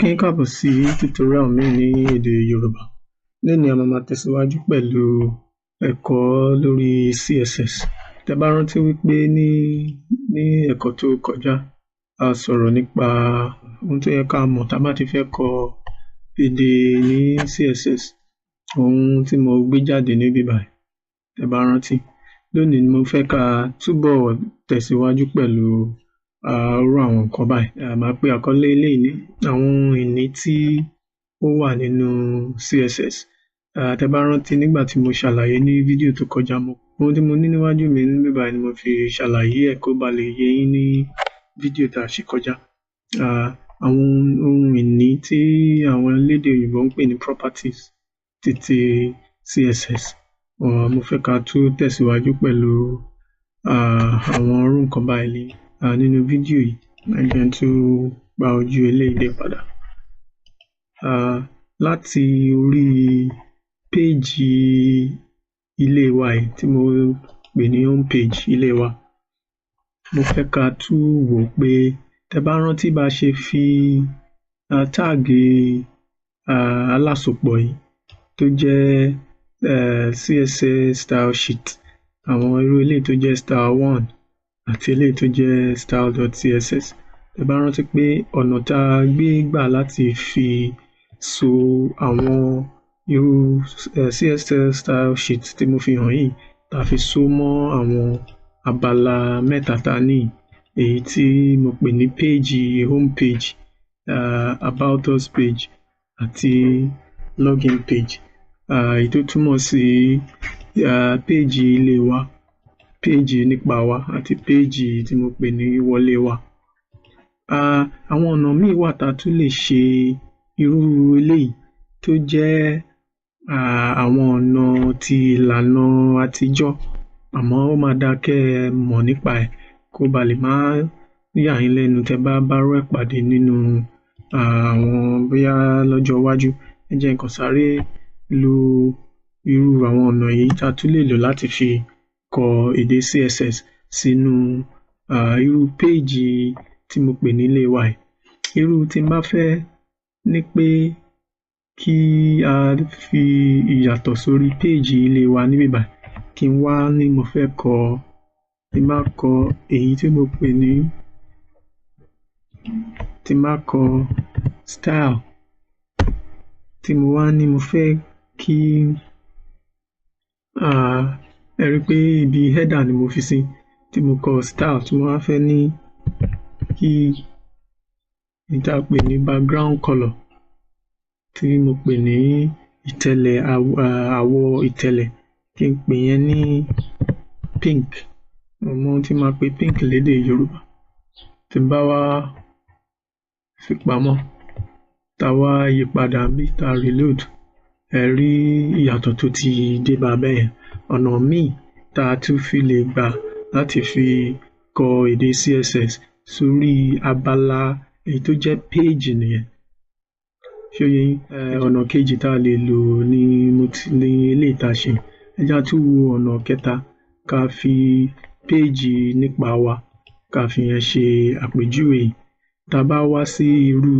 Mo kí yín káàbọ̀ sí tutorial míì ní èdè Yorùbá. Lónìí a máa tẹ̀síwájú pẹ̀lú ẹ̀kọ́ lórí CSS. Tẹ́ bá rántí wípé ní ẹ̀kọ́ tó kọjá, a sọ̀rọ̀ nípa ohun tó yẹ ká mọ̀ tá bá ti fẹ́ kọ èdè ní CSS. Ohun tí mo gbé jáde níbí báyìí, tẹ́ bá rántí. Lónìí mo fẹ́ ká túbọ̀ tẹ̀síwájú pẹ̀lú irú àwọn nǹkan báyìí. Màá pe àkọlé eléyìí ní àwọn ohun ìní tí ó wà nínú CSS. Tẹ́ bá rántí nígbà tí mo ṣàlàyé ní fídíò tó kọjá, ohun tí mo ní níwájú mi níbí báyìí ni mo fi ṣàlàyé ẹ̀ kó ba lè yé yín ní fídíò tá a ṣe kọjá. Àwọn ohun ìní tí àwọn elédè òyìnbó ń pè ní properties titi CSS. Mo fẹ́ ká tún tẹ̀síwájú pẹ̀lú àwọn irú nǹkan báyìí nínú fídíò yìí. Ẹ jẹ́ n tún pa ojú eléyìí dé padà. Láti orí péèjì ilé wa yìí tí mo pè ní home page ilé wa, mo fẹ́ ká tún wò ó pé tẹ́ bá rántí bá ṣe fi táàgì alásopọ̀ yìí tó jẹ́ CSS style sheet, àwọn irú eléyìí tó jẹ́ style 1 àti eléyìí tó jẹ́ style.css. Tẹ́ bá rántí pé ọ̀nà tá a gbé gbà láti fi so àwọn irú CSS style sheet tí mo fi hàn yìí, tá fi so mọ́ àwọn abala mẹ́ta tá ní yìí, èyí tí mo pè ní péèjì home page, about us page àti login page. Èyí tó túmọ̀ sí péèjì ilé wa, péèjì nípa wa àti péèjì tí mo pè ní wọlé wa. Àwọn ọ̀nà míì wà tá tún lè ṣe irú eléyìí tó jẹ́ àwọn ọ̀nà ti ìlànà àtijọ́, àmọ́ ó máa dáa kẹ́ ẹ mọ̀ nípa ẹ̀ kó ba lè má yà yín lẹ́nu tẹ́ bá bárú ẹ̀ pàdé nínú àwọn bóyá lọ́jọ́ iwájú. Ẹ jẹ́ n kàn sáré lo irú àwọn ọ̀nà yìí tá tún lè lò láti fi kọ èdè CSS sínú irú péèjì tí mo pè ní ilé wa yìí. Irú tí n bá fẹ́ ní pé kí a fi ìyàtọ̀ sórí péèjì ilé wa níbí báyìí, kí n wá ní mo fẹ́ kọ, tí n bá kọ èyí tí mo pè ní, tí n bá kọ style, tí mo wá ní mo fẹ́ kí ẹ rí pé ibi header ni mo fi sí, tí mo kọ style, tí mo wá fẹ́ ní kí èyí tá pè ní background colour tí mo pè ní ìtẹ̀lẹ̀ àwọ̀ ìtẹ̀lẹ̀, kí n pè yẹn ní pink. Mo mọ ohun tí màá pe pink lédè Yorùbá. Tí n bá wá fi pamọ́, tá wá yí padà níbí, tá reload, ẹ rí ìyàtọ̀ tó ti dé bá bẹ́yẹn. Ọ̀nà míì tá tún fi lè gbà láti fi kọ èdè CSS sórí abala èyí tó jẹ́ page nìyẹn. Ṣó yé yín? Ọ̀nà kejì tá lè lò ní mo ti ní eléyìí tá ṣe. Ẹ jẹ́ á tún wo ọ̀nà kẹta, ká fi péèjì nípa wa, ká fi yẹn ṣe àpèjúwe. Tá bá wá sí irú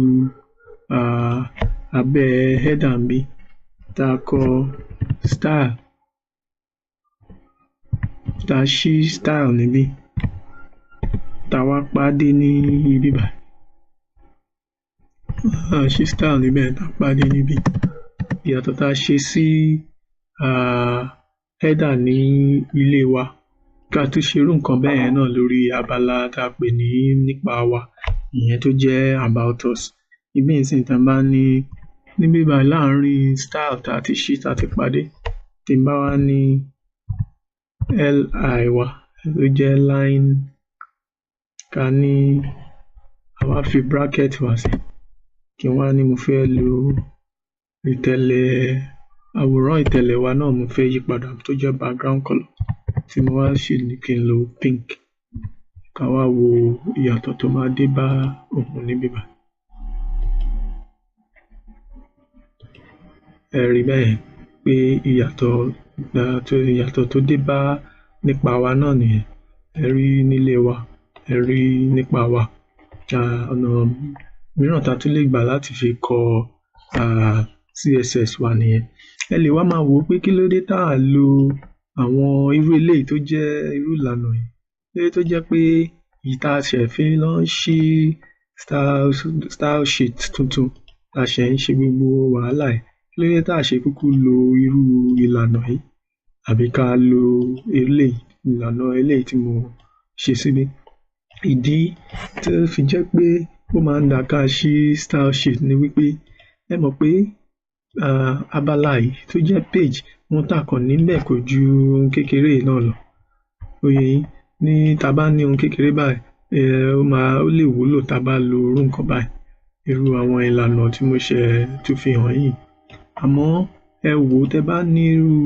abẹ́ header níbí, tá kọ style, tá ṣí style níbí, tá wá pàdé ní ibí báyìí. A ṣí style níbẹ̀, tá pàdé níbí. Ìyàtọ̀ tá ṣe sí header ní ilé wa, ká tún ṣe irú nǹkan bẹ́yẹn náà lórí abala tá pè ní nípa wa, ìyẹn tó jẹ́ about us. Ibí nísìnyí tá bá ní níbí báyìí láàárín style tá ti ṣí tá ti pàdé, tí n bá wá ní li wa tó jẹ́ line, ká ní a wá fi bracket wá sí, kí n wá ní mo fẹ́ lo ìtẹ̀lẹ̀ àwòrán ìtẹ̀lẹ̀ wa náà mo fẹ́ yí padà tó jẹ́ background colour, tí mo wá sì ní kí n lo pink. Ká wá wo ìyàtọ̀ tó máa dé bá òun níbí báyìí. Ẹ rí bẹ́yẹn pé ìyàtọ̀ tó dé bá nípa wa náà nìyẹn. Ẹ rí nílé wa, ẹ rí nípa wa. Ọ̀nà mìíràn tá tún lè gbà láti fi kọ CSS wa nìyẹn. Ẹ lè wá máa wò ó pé kí ló dé tá à lo àwọn irú eléyìí tó jẹ́ irú ìlànà yìí, kí ló dé tó jẹ́ pé èyí tá a ṣẹ̀ fi ń lọ ṣí style sheet tuntun, tá a ṣẹ̀ ń ṣe gbogbo wàhálà yìí, kí ló dé tá à ṣe kúkú lo irú ìlànà yìí àbí ká lo eléyìí, ìlànà eléyìí tí mo ṣe síbí. Ìdí tó fi jẹ́ pé ó máa ń dáa ká ṣí style sheet ni wípé ẹ mọ̀ pé abala yìí tó jẹ́ page, ohun tá a kàn ní ńbẹ̀ kò ju ohun kékeré yìí náà lọ. Ó yé yín, ní tá a bá ní ohun kékeré báyìí, ó lè wúlò tá a bá lo irú nǹkan báyìí, irú àwọn ìlànà tí mo ṣẹ̀ tún fi hàn yìí. Àmọ́ ẹ wò ó, tẹ́ bá ní irú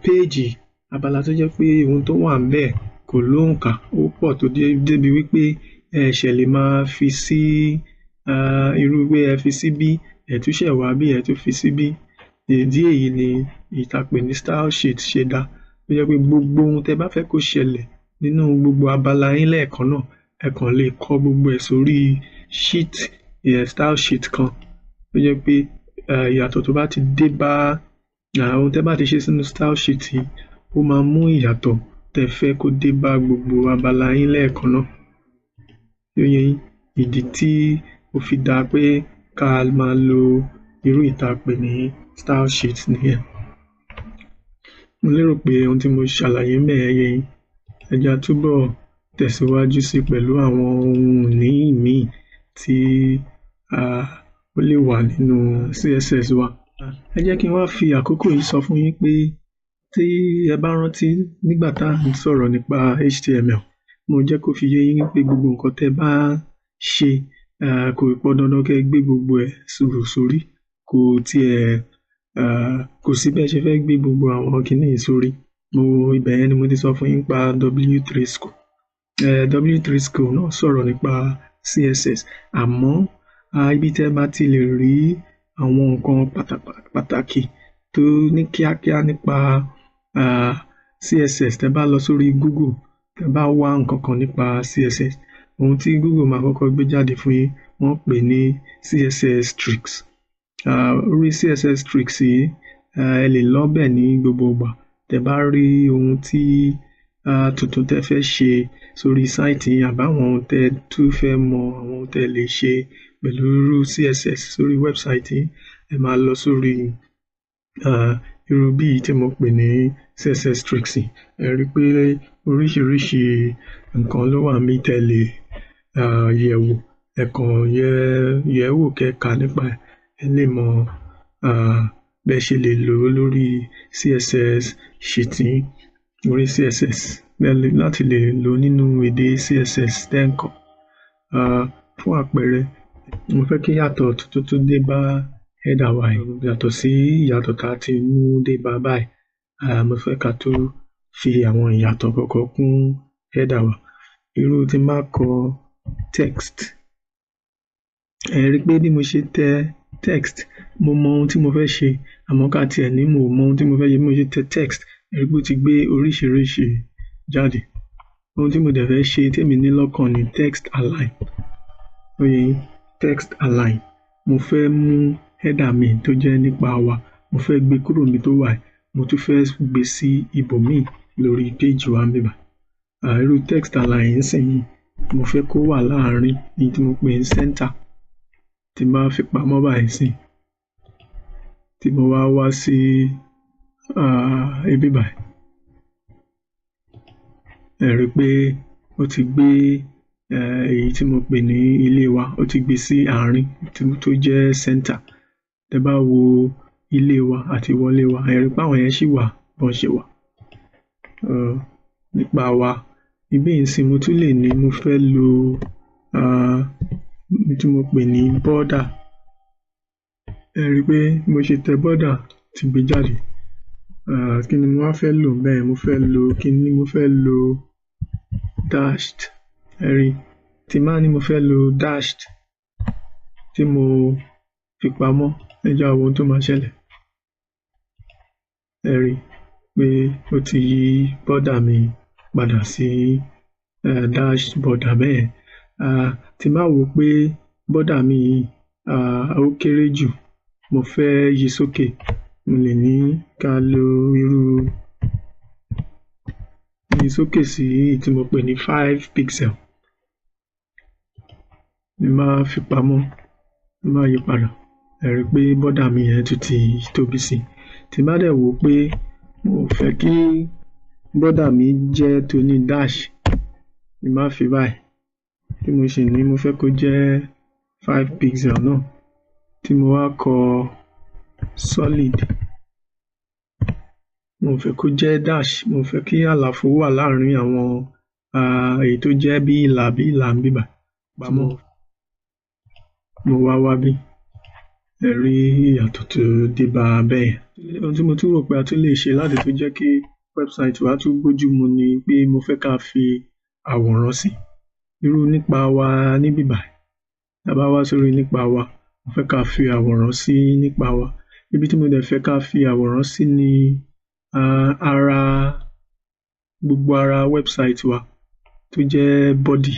page abala tó jẹ́ pé ohun tó wà ńbẹ̀ kò lóǹkà, ó pọ̀ tó débi wípé ẹ ṣẹ̀ lè máa fi sí irú pé ẹ fi síbí, ẹ tún ṣẹ̀ wá bí, ẹ tún fi síbí. Ìdí èyí ni èyí tá a pè ní style sheet ṣe dáa, tó jẹ́ pé gbogbo ohun tẹ́ bá fẹ́ kó ṣẹlẹ̀ nínú gbogbo abala yín lẹ́ẹ̀kan náà, ẹ kàn lè kọ gbogbo ẹ̀ sórí sheet, style sheet kan, tó jẹ́ pé ìyàtọ̀ tó bá ti dé bá ohun tẹ́ bá ti ṣe sínú style sheet yìí, ó máa mú ìyàtọ̀ tẹ́ fẹ́ kó dé bá gbogbo abala yín lẹ́ẹ̀kan náà. Ó yé yín, ìdí tí ó fi dáa pé ká máa lo irú èyí tá a pè ní style sheet nìyẹn. Mo lérò pé ohun tí mo ṣàlàyé ńbẹ̀ yẹn yé yín. Ẹ jẹ́ á túbọ̀ tẹ̀síwájú sí pẹ̀lú àwọn ohun ìní míì tí ó lè wà nínú CSS wa. Ẹ jẹ́ kí n wá fi àkókò yìí sọ fún yín pé tí ẹ bá rántí nígbà tá à ń sọ̀rọ̀ nípa HTML, mo jẹ́ kó fi yé yín pé gbogbo nǹkan tẹ́ bá ṣe, kò pọn dandan kẹ́ gbé gbogbo ẹ̀ sórí, kò tiẹ̀ kò sí bẹ́ẹ̀ ṣe fẹ́ gbé gbogbo àwọn kinní yìí sórí. Ibẹ̀ yẹn ni mo ti sọ fún yín nípa W3 School. W3 School náà sọ̀rọ̀ nípa CSS, àmọ́ ibi tẹ́ bá ti lè rí àwọn nǹkan pàtàkì tó ní kíákíá nípa CSS, tẹ́ bá lọ sórí Google, tẹ́ bá wá nǹkan kan nípa CSS, ohun tí Google máa kọ́kọ́ gbé jáde fún yín, wọ́n pè ní CSS tricks. Orí CSS tricks yìí, ẹ lè lọ bẹ̀ ní gbogbo ìgbà. Tẹ́ bá rí ohun tí tuntun tẹ́ fẹ́ ṣe sórí site yín, àbí àwọn ohun tẹ́ tún fẹ́ mọ̀, àwọn ohun tẹ́ lè ṣe pẹ̀lú irú CSS sórí website yín, ẹ máa lọ sórí irú bí tí mo pè ní CSS tricks yìí. Ẹ rí pé oríṣiríṣi nǹkan ló wà níbí tẹ́ lè yẹ̀ wò. Ẹ kàn yẹ̀ wò kẹ́ kà nípa ẹ̀, ẹ lè mọ̀ bẹ́ ṣe lè lò ó lórí CSS sheet yín, orí CSS láti lè lò ó nínú èdè CSS tẹ́ ń kọ́. Fún àpẹẹrẹ, mo fẹ́ kí ìyàtọ̀ tuntun tún dé bá header wa yìí, yàtọ̀ sí ìyàtọ̀ tá a ti mú dé bá báyìí. Mo fẹ́ ká tún fi àwọn ìyàtọ̀ kọ̀ọ̀kan kún header wa. Irú tí n bá kọ text, ẹ rí pé bí mo ṣe tẹ text, mo mọ ohun tí mo fẹ́ ṣe, àmọ́ ká tiẹ̀ ní mo mọ ohun tí mo fẹ́ ṣe, bí mo ṣe tẹ text, ẹ rí pé ó ti gbé oríṣiríṣi jáde. Ohun tí mo dẹ̀ fẹ́ ṣe tèmi ní lọ́kàn ni text align. Ó yé yín, text align. Mo fẹ́ mú header mi tó jẹ́ nípa wa, mo fẹ́ gbé kúrò níbi tó wà yìí, mo tún fẹ́ gbé sí ibòmíì lórí page wa níbí báyìí. Irú text align nísìnyí, mo fẹ́ kó wà láàárín, èyí tí mo pè ní center. Tí n bá fi pamọ́ báyìí nísìnyí, tí mo wá wá sí ibí báyìí, ẹ rí pé ó ti gbé èyí tí mo pè ní ilé wa, ó ti gbé sí àárín tó jẹ́ center. Tẹ́ bá wo ilé wa àti wọlé wa, ẹ rí pé àwọn yẹn ṣì wà bọ́n ṣe wà. Nípa wa, ibí yìí nísìnyí mo tún lè ní mo fẹ́ lo ohun tí mo pè ní border. Ẹ rí pé bí mo ṣe tẹ border, ó ti gbé jáde. Kí ni mo wá fẹ́ lò ńbẹ̀? Mo fẹ́ lo kíní, mo fẹ́ lo dashed. Ẹ rí, tí n bá ní mo fẹ́ lo dashed tí mo fi pamọ́, ẹ jẹ́ á wo ohun tó máa ṣẹlẹ̀. Ẹ rí pé ó ti yí border mi padà sí dashed border bẹ́yẹn. Tí n bá wò ó pé border mi yìí ó kéré jù, mo fẹ́ yí sókè, mo lè ní ká lo irú yí sókè sí èyí tí mo pè ní 5 pixel. Tí n bá fi pamọ́, tí n bá yí padà, ẹ rí pé border mi yẹn tún ti tóbi sí. Tí n bá dẹ̀ wò ó pé mo ò fẹ́ kí border mi jẹ́ tóní dash, tí n bá fi báyìí, tí mo sì ní mo fẹ́ kó jẹ́ 5 pixel náà, tí mo wá kọ solid, mo ò fẹ́ kó jẹ́ dash, mo ò fẹ́ kí àlàfo wà láàrin àwọn èyí tó jẹ́ bí ìlà níbí báyìí. Pamọ́, mo wá wá bí, ẹ rí ìyàtọ̀ tó dé bá bẹ́yẹn. Ohun tí mo tún rò pé a tún lè ṣe láti tún jẹ́ kí website wa tún bójú mu ni pé mo fẹ́ ká fi àwòrán sí. Irú nípa wa níbí báyìí, tá bá wá sórí nípa wa, mo fẹ́ ká fi àwòrán sí nípa wa. Ibi tí mo dẹ̀ fẹ́ ká fi àwòrán sí ni ara gbogbo ara website wa tó jẹ́ body.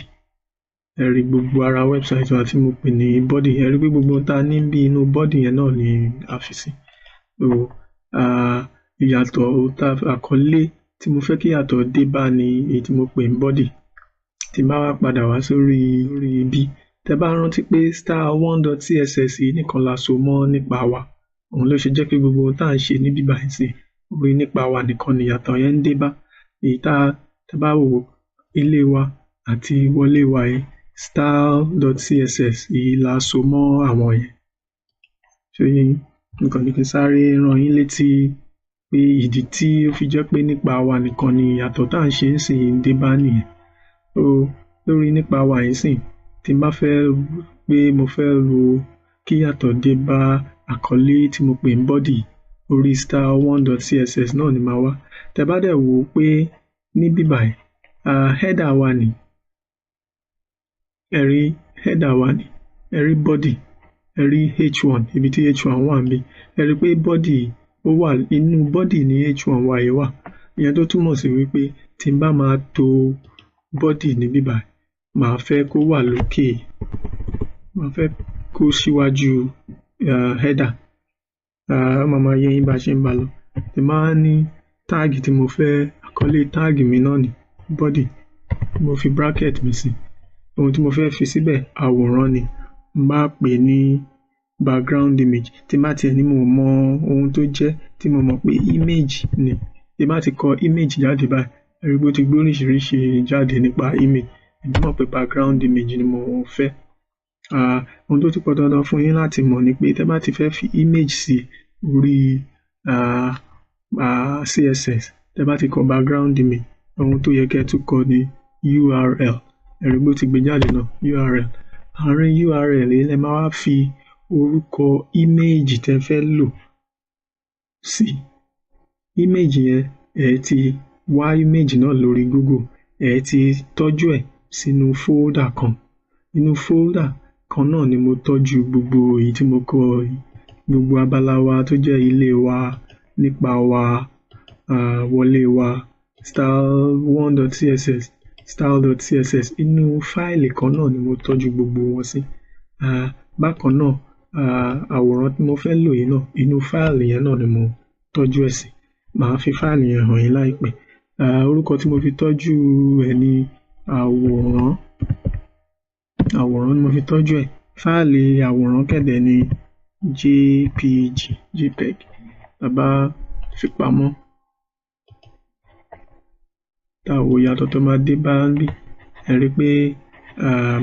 Ẹ rí gbogbo ara website wa tí mo pè ní body. Ẹ rí pé gbogbo ohun tá ní bí inú body yẹn náà ni a fi sí. So ìyàtọ̀ tá àkọlé tí mo fẹ́ kí ìyàtọ̀ dé bá ni èyí tí mo pè ní body. Tí n bá wá padà wá sórí ibí, tẹ́ bá rántí pé style1.css yìí nìkan la so mọ́ nípa wa. Òun ló ṣe jẹ́ pé gbogbo ohun tá à ń ṣe níbí báyìí sí, orí nípa wa nìkan ni ìyàtọ̀ yẹn ń dé bá. Èyí tá tẹ́ bá wò ó, ilé wa àti wọlé wa yìí, style.css yìí la so mọ́ àwọn yẹn. Ṣó yé yín? Mo kàn ní kí n sáré rán yín létí pé ìdí tí ó fi jẹ́ pé nípa wa nìkan ni ìyàtọ̀ tá à ń ṣe nísìnyí ń dé bá nìyẹn. So lórí nípa wa yìí nísìnyí, tí n bá fẹ́ pé mo fẹ́ ro kí ìyàtọ̀ dé bá àkọlé tí mo pè ní body, orí style1.css náà ni màá wá. Tẹ́ bá dẹ̀ wò ó pé níbí báyìí, header wa nìí, ẹ rí header wa nìí, ẹ rí body, ẹ rí h1, ibi tí h1 wà níbí. Ẹ rí pé body ó wà inú body ní h1 wa yìí wà. Ìyẹn tó túmọ̀ sí wípé tí n bá máa to body níbí báyìí, màá fẹ́ kó wà lókè, màá fẹ́ kó síwájú header. Ó máa máa yé yín bá ṣe ń bá lọ. Tí n bá wá ní tag tí mo fẹ́, àkọlé tag mi náà ní body, mo fi bracket mi sí. Ohun tí mo fẹ́ fi síbẹ̀ àwòrán ni. N bá pè ní background image, tí n bá tiẹ̀ ní mo mọ ohun tó jẹ́, tí mo mọ̀ pé image ni. Tí n bá ti kọ image jáde báyìí, ẹ rí pé ó ti gbé oríṣiríṣi jáde nípa image. Èmi mọ̀ pé background image ni mo fẹ́. Ohun tó tún pọn dandan fún yín láti mọ̀ ni pé tẹ́ bá ti fẹ́ fi image sí orí CSS, tẹ́ bá ti kọ background image, ohun tó yẹ kí ẹ tún kọ ni URL. Ẹ rí pé ó ti gbé jáde náà, URL. Àárín URL yìí lẹ máa wá fi orúkọ image tẹ́ fẹ́ lò sí. Image yẹn, ẹ ti wá image náà lórí Google, ẹ ti tọ́jú ẹ̀ sínú folder kan. Inú folder kan náà ni mo tọ́jú gbogbo èyí tí mo kọ yìí, gbogbo abala wa tó jẹ́ ilé wa, nípa wa, wọlé wa, style1.css, style.css. Inú fáìlì kan náà ni mo tọ́jú gbogbo wọn sí. Bákan náà, àwòrán tí mo fẹ́ lò yìí náà, inú fáìlì yẹn náà ni mo tọ́jú ẹ̀ sí. Màá fi fáìlì yẹn hàn yín láìpẹ́. Orúkọ tí mo fi tọ́jú ẹ̀ ní àwòrán. Àwòrán ni mo fi tọ́jú ẹ̀. Fáìlì àwòrán kẹ̀dẹ̀ ni JPG, JPEG. Tá bá fi pamọ́, tá wo ìyàtọ̀ tó máa dé bá níbí, ẹ rí pé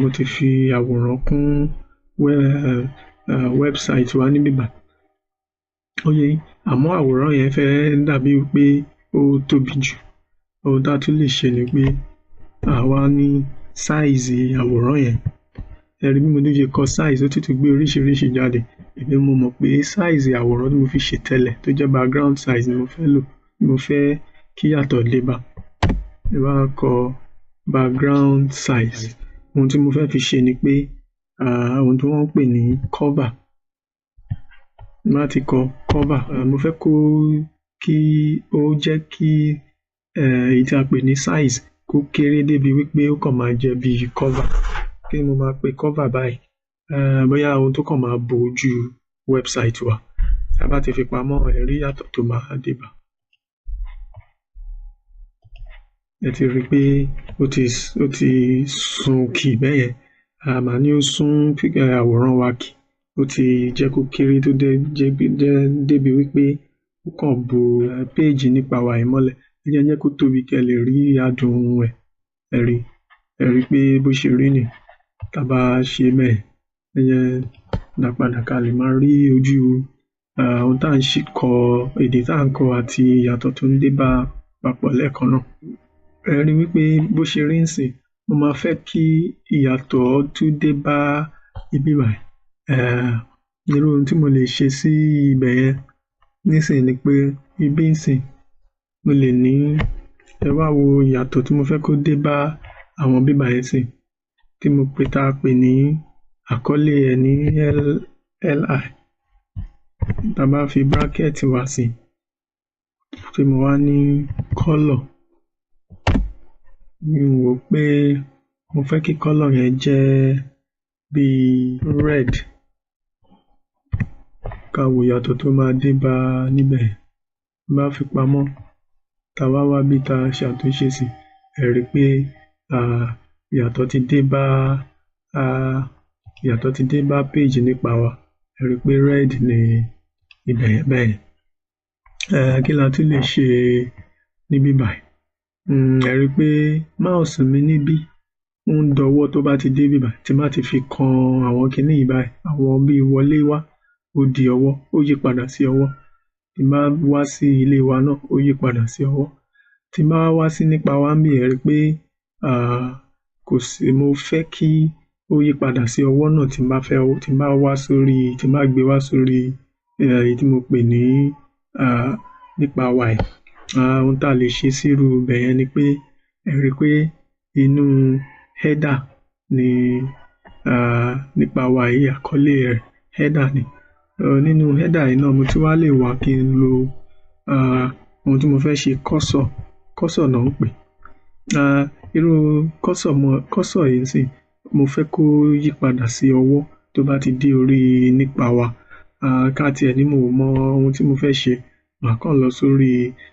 mo ti fi àwòrán kún website wa níbí báyìí. Ó yé yín? Àmọ́ àwòrán yẹn fẹ́ dàbí pé ó tóbi jù. Ohun tá tún lè ṣe ni pé àwa ní size àwòrán yẹn. Ẹ rí bí mo tún ṣe kọ size, ó tún ti gbé oríṣiríṣi jáde. Èmi mo mọ̀ pé size àwòrán tí mo fi ṣe tẹ́lẹ̀ tó jẹ́ background size ni mo fẹ́ lò, ni mo fẹ́ kí ìyàtọ̀ dé bá. Tí n bá kọ background size, ohun tí mo fẹ́ fi ṣe ni pé ohun tí wọ́n ń pè ní cover. Tí n bá ti kọ cover, mo fẹ́ kó kí ó jẹ́ kí èyí tí a pè ní size kó kéré débi wípé ó kàn máa jẹ́ bí cover. Kí ni mo máa pe cover báyìí? Bóyá ohun tó kàn máa bo ojú website wa. Tá a bá ti fi pamọ́, ẹ rí ìyàtọ̀ tó máa dé bá. Ẹ ti rí pé ó ti sún kì bẹ́yẹn. Màá ní ó sún àwòrán wa kì. Ó ti jẹ́ kó kéré tó débi wípé ó kàn bo péèjì nípa wa yìí mọ́lẹ̀. Ẹ jẹ́ n jẹ́ kó tóbi kí ẹ lè rí adùn ẹ̀. Ẹ rí, ẹ rí pé bó ṣe rí nìí. Tá a bá ṣe bẹ́ẹ̀, ẹ jẹ́ n dá padà ká lè máa rí ojú ohun tá à ń ṣe kọ, èdè tá à ń kọ àti ìyàtọ̀ tó ń dé bá papọ̀ lẹ́ẹ̀kan náà. Ẹ rí wípé bó ṣe rí ńsìn, mo máa fẹ́ kí ìyàtọ̀ tún dé bá ibí báyìí. Irú ohun tí mo lè ṣe sí ibẹ̀ yẹn nísìnyí ni pé ibí ńsìn, mo lè ní ẹ wá wo ìyàtọ̀ tí mo fẹ́ kó dé bá àwọn ibí báyìí ńsìn, tí mo pè tá a pè ní àkọlé ẹ̀ ní LI. Tá a bá fi bracket wá sí, tí mo wá ní colour, mi wò pé mo fẹ́ kí colour yẹn jẹ́ bí red. Ká wo ìyàtọ̀ tó máa dé bá níbẹ̀. Bí bá fi pamọ́, tá a bá wá bí tá a ṣàtúnṣe sí, ẹ rí pé ìyàtọ̀ ti dé bá ìyàtọ̀ ti dé bá page nípa wa. Ẹ rí pé red ni ibẹ̀ yẹn bẹ́yẹn. Kí la tún lè ṣe níbí báyìí? Ẹ rí pé mouse mi níbí ó ń dọwọ́ tó bá ti dé ibí báyìí. Tí n bá ti fi kan àwọn kiní yìí báyìí, àwọn bí wọlé wá, ó di ọwọ́, ó yí padà sí ọwọ́. Tí n bá wá sí ilé wa náà, ó yí padà sí ọwọ́. Tí n bá wá sí nípa wa ńbí, ẹ rí pé kò sí, mo fẹ́ kí ó yí padà sí ọwọ́ náà tí n bá fẹ́, tí n bá wá sórí, tí n bá gbé wá sórí èyí tí mo pè ní nípa wa yìí. Ohun tá a lè ṣe sírú ibẹ̀ yẹn ni pé ẹ rí pé inú header ni nípa wa yìí, àkọlé rẹ̀ header ni. Nínú header yìí náà mo tún wá lè wá kí n lo ohun tí mo fẹ́ ṣe cursor, cursor náà ń pè. Irú cursor yìí ńsìn, mo fẹ́ kó yí padà sí ọwọ́ tó bá ti dé orí nípa wa. Ká tiẹ̀ ní mo ò mọ ohun tí mo fẹ́ ṣe, màá kàn lọ sórí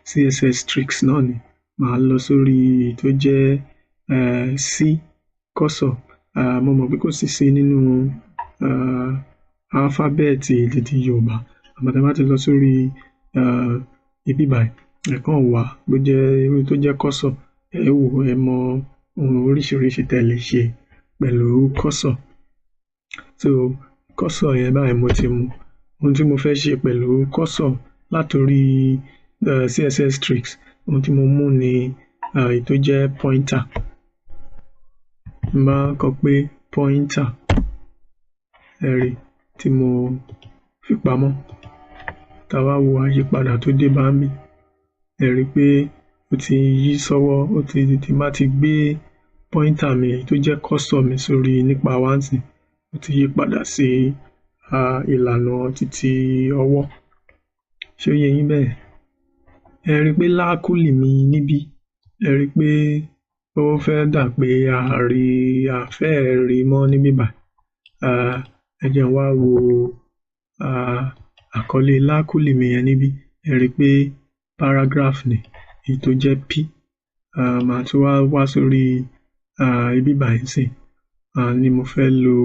CSS tricks náà ni. Màá lọ sórí tó jẹ́ C cursor. Mo mọ̀ pé kò sí C nínú alphabet èdè ti Yorùbá. Àmọ́ tí a bá ti lọ sórí ibí báyìí, ẹ kàn wá bó jẹ́ irú tó jẹ́ cursor, ẹ wò, ẹ mọ ohun oríṣiríṣi tẹ́ lè ṣe pẹ̀lú cursor. So cursor yẹn báyìí mo ti mú. Ohun tí mo fẹ́ ṣe pẹ̀lú cursor látorí CSS tricks, ohun tí mo mú ni èyí tó jẹ́ pointer. N bá kọ pé pointer, ẹ rí tí mo fi pamọ́. Tá a bá wo àyípadà tó dé bá ńbí, ẹ rí pé ó ti yí sọ́wọ́, ó ti tí n bá ti gbé pointer mi tó jẹ́ cursor mi sórí nípa wa ńsìn, ó ti yí padà sí ìlànà titi ọwọ́. Ṣé ó yé yín bẹ́yẹn? Ẹ rí pé lákùlì mi níbí, ẹ rí pé ó fẹ́ dà pé a rí, a fẹ́ẹ̀ rí mọ́ níbí báyìí. Ẹ jẹ́ n wá wo àkọlé lákùlì mi yẹn níbí. Ẹ rí pé paragraph ni, èyí tó jẹ́ P. Màá tún wá wá sórí ibí báyìí ńsìn. Ní mo fẹ́ lo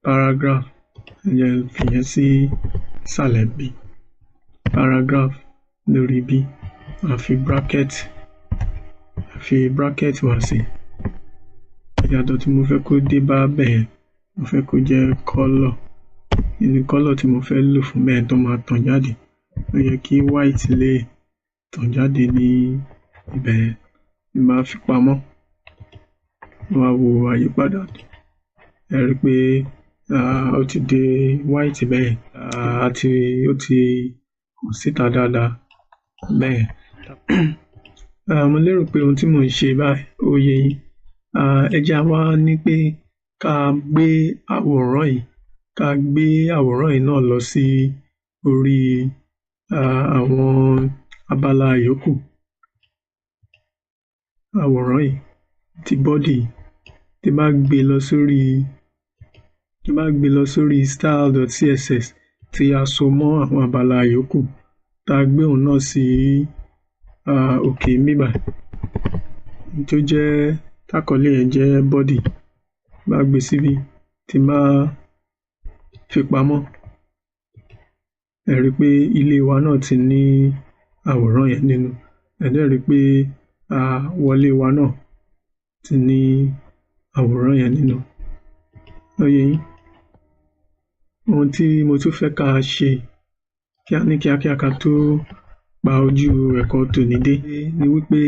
paragraph. Ẹ jẹ́ n fìyẹn sí ìsàlẹ̀ ńbí. Paragraph lórí bí. Màá fi bracket, fi bracket wá sí. Ìyàtọ̀ tí mo fẹ́ kó dé bá bẹ́yẹn, mo fẹ́ kó jẹ́ colour. Kí ni colour tí mo fẹ́ lò fún bẹ́yẹn tó máa tàn jáde? Ó yẹ kí white lè tàn jáde ní ibẹ̀ yẹn. Tí n bá fi pamọ́, wá wo àyípadà. Ẹ rí pé ó ti di white bẹ́yẹn. Àti ó ti hàn síta dáadáa bẹ́yẹn. Mo lérò pé ohun tí mò ń ṣe báyìí ó yé yín. Ẹ jẹ́ á wá ní pé ká gbé àwòrán yìí, ká gbé àwòrán yìí náà lọ sí orí àwọn abala yòókù. Àwòrán yìí ti body. Tí n bá gbé lọ sórí, tí n bá gbé lọ sórí style.css tí a so mọ́ àwọn abala yòókù, tá a gbé òun náà sí òkè níbí báyìí, tó jẹ́ tákọ̀ọ́lé yẹn jẹ́ body, bá gbé síbí, tí n bá fi pamọ́, ẹ rí pé ilé wa náà ti ní àwòrán yẹn nínú. Ẹ dẹ̀ rí pé wọlé wa náà ti ní àwòrán yẹn nínú. Ó yé yín? Ohun tí mo tún fẹ́ ká ṣe kíá ní kíákíá ká tó pa ojú ẹ̀kọ́ tòní dé ni wípé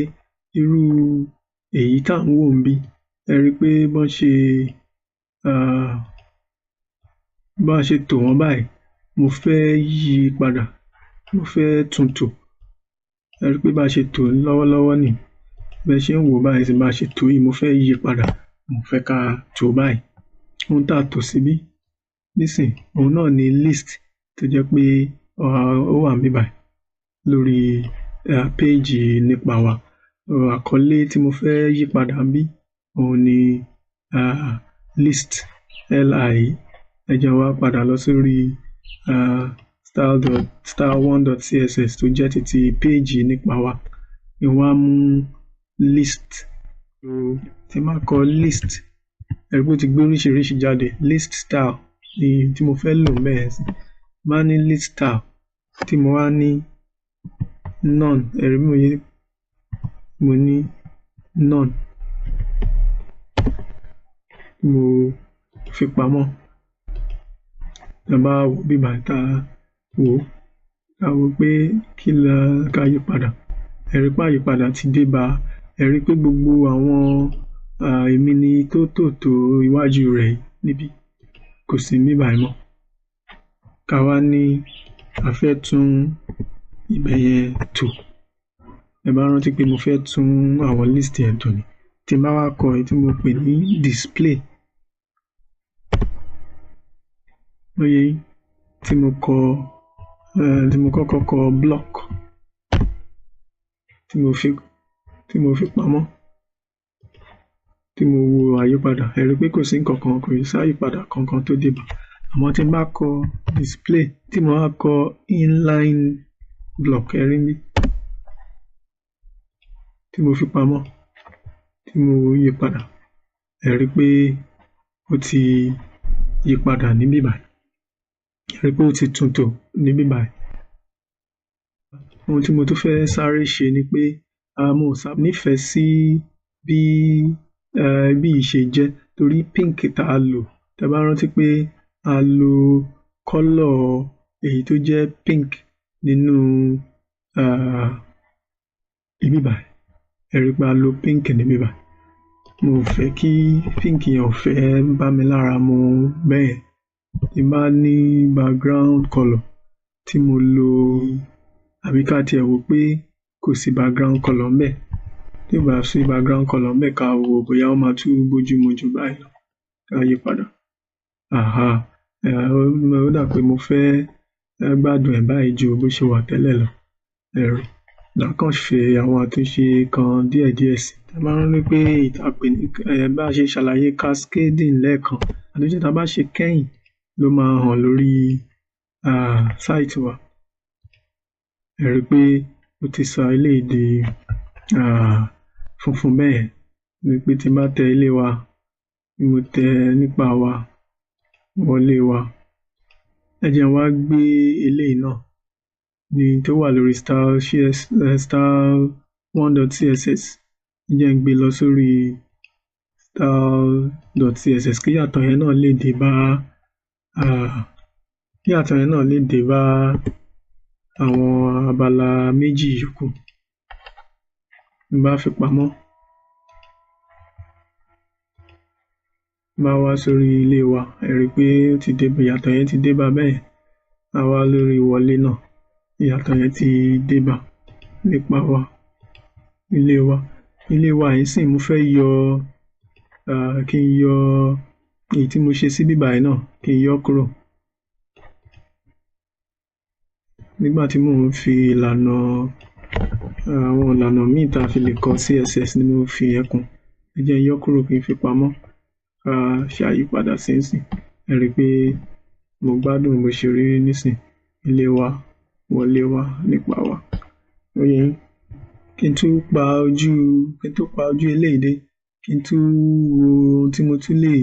irú èyí tá ń wò níbí, ẹ rí pé bọ́n ṣe bá ṣe tò wọ́n báyìí, mo fẹ́ yí i padà, mo fẹ́ tún tò. Ẹ rí pé bá ṣe tò ó lọ́wọ́lọ́wọ́ nìí, bẹ́ ṣe ń wò ó báyìí nísìnyí, bá ṣe tò ó yìí, mo fẹ́ yí i padà, mo fẹ́ ká tò ó báyìí. Ohun tá a tò síbí nísìnyí, òun náà ni list tó jẹ́ pé ó wà níbí báyìí lórí péèjì nípa wa. Àkọlé tí mo fẹ́ yí padà níbí, òun ni list li. Ẹ jẹ́ n wá padà lọ sórí style dot style one dot css tó jẹ́ titi péèjì nípa wa. Kí n wá mú list, tí n bá kọ list, ẹ rí pé ó ti gbé oríṣiríṣi jáde. List style ni tí mo fẹ́ lò ńbẹ̀ yẹn nísìnyí. Tí n bá ní list style, tí mo wá ní none, ẹ rí bí mo ṣe mo ní none, mo fi pamọ́. Tá bá wo ibí báyìí, tá wò ó, tá wò pé kí la ká yí padà. Ẹ rí pé àyípadà ti dé bá. Ẹ rí pé gbogbo àwọn èmi ni tó tò tó iwájú rẹ̀ níbí kò sí níbí báyìí mọ́. Ká wá ní a fẹ́ tún ibẹ̀ yẹn tò. Ẹ bá rántí pé mo fẹ́ tún àwọn list yẹn tò ni. Tí n bá wá kọ èyí tí mo pè ní display, ó yé yín? Tí mo kọ tí mo kọ́kọ́ kọ block, tí mo fi pamọ́, tí mo wo àyípadà, ẹ rí pé kò sí nǹkan kan, kò sí àyípadà kankan tó dé bá. Àmọ́ tí n bá kọ display, tí mo wá kọ inline block, ẹ rí níbí, tí mo fi pamọ́, tí mo yí padà, ẹ rí pé ó ti yí padà níbí báyìí. Ẹ rí pé ó ti tún tò níbí báyìí. Ohun tí mo tún fẹ́ sáré ṣe ni pé mo ò nífẹ̀ẹ́ sí bí ibí yìí ṣe jẹ́ torí pink tá a lò. Tẹ́ bá rántí pé a lo colour èyí tó jẹ́ pink nínú ibí báyìí. Ẹ rí pé a lo pink níbí báyìí. Mo ò fẹ́ kí pink yẹn ò fẹ́ bá mi lára mu bẹ́yẹn. Tí n bá ní background colour tí mo lo, àbí ká tiẹ̀ wò pé kò sí background colour ńbẹ̀. Tí ò bá sí background colour ńbẹ̀, ká wò bóyá ó máa tún bójú mu jù báyìí lọ. Ká yí padà. Àhá, ó dà pé mo fẹ́ gbádùn ẹ̀ báyìí ju bó ṣe wà tẹ́lẹ̀ lọ. Ẹ rí. Màá kàn ṣe àwọn àtúnṣe kan díẹ̀díẹ̀ sí. Tẹ́ bá rántí pé èyí tá pè ní bá ṣe ṣàlàyé cascading lẹ́ẹ̀kan, àtúnṣe tá bá ṣe kẹ́yìn ló máa hàn lórí site wa. Ẹ rí pé ó ti sọ eléyìí di funfun bẹ́yẹn. Rí pé tí n bá tẹ ilé wa, tí mo tẹ nípa wa, wọlé wa. Ẹ jẹ́ n wá gbé eléyìí náà ní tó wà lórí style cs style one dot css. Ẹ jẹ́ n gbé lọ sórí style dot css kí ìyàtọ̀ yẹn náà lè dé bá kí ìyàtọ̀ yẹn náà lè dé bá àwọn abala méjì yòókù. Tí n bá fi pamọ́, bá wá sórí ilé wa, ẹ rí pé ó ti dé, ìyàtọ̀ yẹn ti dé bá bẹ́yẹn. A wá lórí wọlé náà, ìyàtọ̀ yẹn ti dé bá nípa wa, ilé wa. Ilé wa yìí sì mo fẹ́ yọ kí n yọ èyí tí mo ṣe síbí báyìí náà, kí n yọ́ kúrò. Nígbà tí mò ń fi ìlànà àwọn ìlànà míì tá fi lè kọ CSS ni mo fi ìyẹn kún. Ẹ jẹ́ n yọ́ kúrò kí n fi pamọ́. Ká ṣe àyípadà sí nísìn. Ẹ rí pé mo gbádùn bó ṣe rí nísìn. Ilé wa, wọlé wa, nípa wa. Ó yé yín. Kí n tún pa ojú, kí n tó pa ojú eléyìí dé, kí n tún wo ohun tí mo tún lè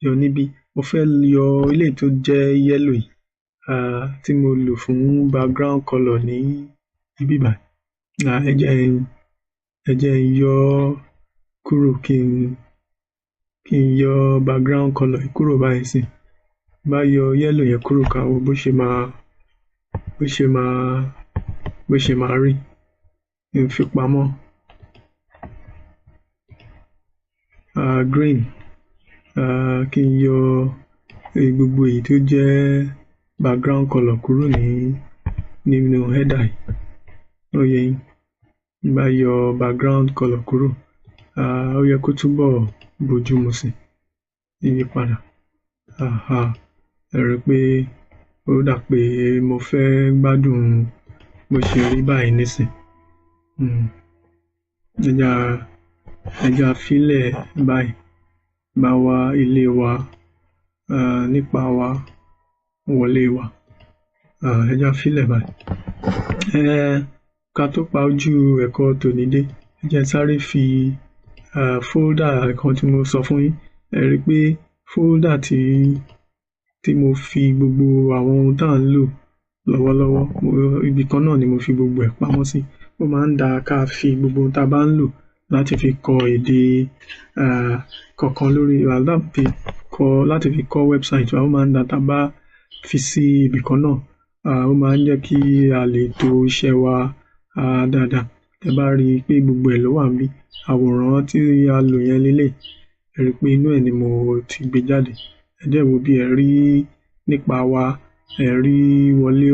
yọ níbí. Mo fẹ́ yọ eléyìí tó jẹ́ yellow yìí, tí mo lò fún background color ní ibí báyìí. Ẹ jẹ́ n yọ kúrò, kí n yọ background color yìí kúrò báyìí nísìn. Bá yọ yellow yẹn kúrò, ká wo bó ṣe máa, bó ṣe máa, bó ṣe máa rí. Kí n fi pamọ́. Green. Kí n yọ gbogbo èyí tó jẹ́ background color kúrò ní nínú header yìí. Ó yé yín. Bá yọ background color kúrò, ó yẹ kó túbọ̀ bójúmu sí. Yí padà. Ẹ rí pé ó dà pé mo fẹ́ gbádùn bó ṣe rí báyìí nísìn. Ẹ jẹ́ á fílẹ̀ báyìí. Bá wá ilé wa, nípa wa, wọlé wa. Ẹ jẹ́ á fílẹ̀ báyìí. Ká tó pa ojú ẹ̀kọ́ tòní dé, ẹ jẹ́ n sáré fi folder kan tí mo sọ fún yín. Ẹ rí pé folder tí mo fi gbogbo àwọn ohun tá ń lò lọ́wọ́lọ́wọ́, ibi kan náà ni mo fi gbogbo ẹ̀ pamọ́ sí. Ó máa ń da ká fi gbogbo ohun tá bá ń lò láti fi kọ èdè kọ̀ọ̀kan lórí, láti fi kọ́ website wa. Ó máa ń da tá bá fi sí ibi kan náà. Ó máa ń jẹ́ kí a lè to iṣẹ́ wa dáadáa. Tẹ bá rí pé gbogbo ẹ̀ ló wà níbí, àwòrán tí a lò yẹn léléyìí, ẹ rí pé inú ẹ̀ ni mo ti gbé jáde. Ẹ dẹ̀ wo bí ẹ rí nípa wa, ẹ rí wọlé,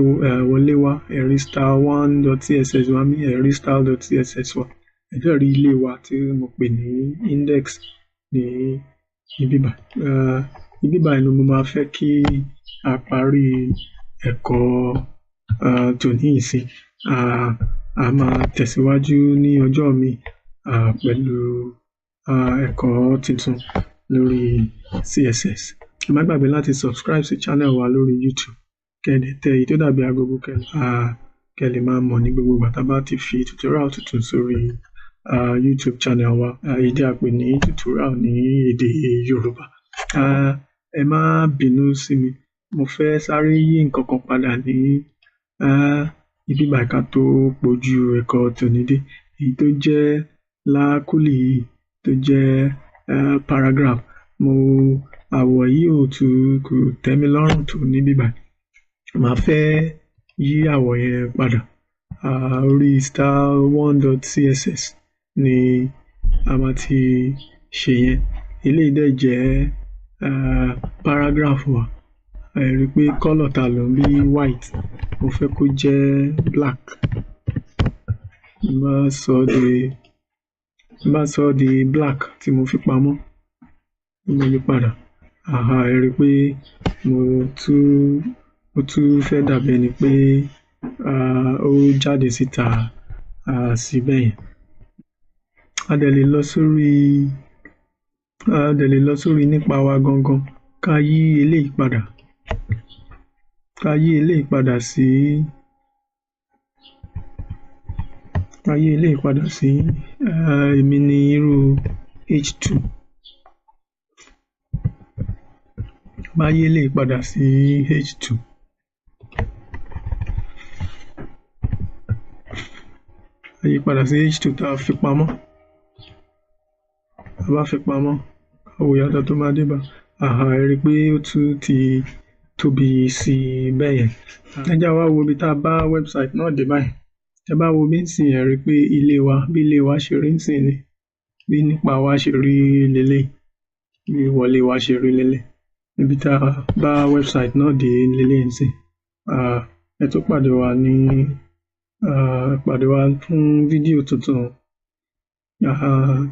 wọlé wá, ẹ rí style1.css wa níbí, ẹ rí style.css wa. Ẹ dẹ̀ rí ilé wa tí mo pè ní index ní ibí báyìí. Ibí báyìí ni mo máa fẹ́ kí a parí ẹ̀kọ́ tòní yìí sí. A máa tẹ̀síwájú ní ọjọ́ mi pẹ̀lú ẹ̀kọ́ tuntun lórí CSS. Ẹ má gbàgbé láti subscribe sí channel wa lórí YouTube. Kẹ́ ẹ dẹ̀ tẹ èyí tó dàbí agogo, kẹ́ lè máa mọ̀ ní gbogbo ìgbà tá bá ti fi tutorial tuntun sórí YouTube channel wa. Èyí tí a pè ní tutorial ní èdè Yorùbá. Ẹ má bínú sí mi. Mo fẹ́ sáré yí nǹkan kan padà ní ibí báyìí ká tó pojú ẹ̀kọ́ tòní dé. Èyí tó jẹ́ lákúlì yìí tó jẹ́ paragraph. Mo àwọ̀ yìí ò tún kò tẹ́ mi lọ́rùn tó níbí báyìí. Màá fẹ́ yí àwọ̀ yẹn padà. Orí style1.css ni a máa ti ṣe yẹn. Eléyìí dẹ̀ jẹ́ paragraph wa. Ẹ rí pé colour tá lò ń bí white, mo fẹ́ kó jẹ́ black. Bá sọ di, bá sọ di black tí mo fi pamọ́, mo yí padà. Ẹ rí pé mo tún, ó tún fẹ́ dàbí ẹni pé ó jáde síta síbẹ̀ yẹn. A dẹ̀ lè lọ sórí, a dẹ̀ lè lọ sórí nípa wa gangan. Ká yí eléyìí padà. Ká yí eléyìí padà sí, ká yí eléyìí padà sí èmi ní irú H2. Bá yí eléyìí padà sí H2. A yí padà sí H2 tá a fi pamọ́. A bá fi pamọ́, ká wo ìyàtọ̀ tó máa dé bá. Ẹ rí pé ó tún ti tóbi sí bẹ́ẹ̀ yẹn. Ẹ jẹ́ wá wo ibi tá a bá website náà dé báyìí. Tẹ bá wo bí ńsìn, ẹ rí pé ilé wa, bí ilé wa ṣe rí ńsìn ni, bí nípa wa ṣe rí leléyìí, bí wọlé wa ṣe rí leléyìí. Ibi tá a bá website náà dé leléyìí ńsìn. Ẹ tún pàdé wa ní, pàdé wa fún fídíò tuntun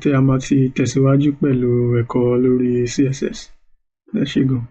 tí a máa ti tẹ̀síwájú pẹ̀lú ẹ̀kọ́ lórí CSS. Ẹ ṣé gan.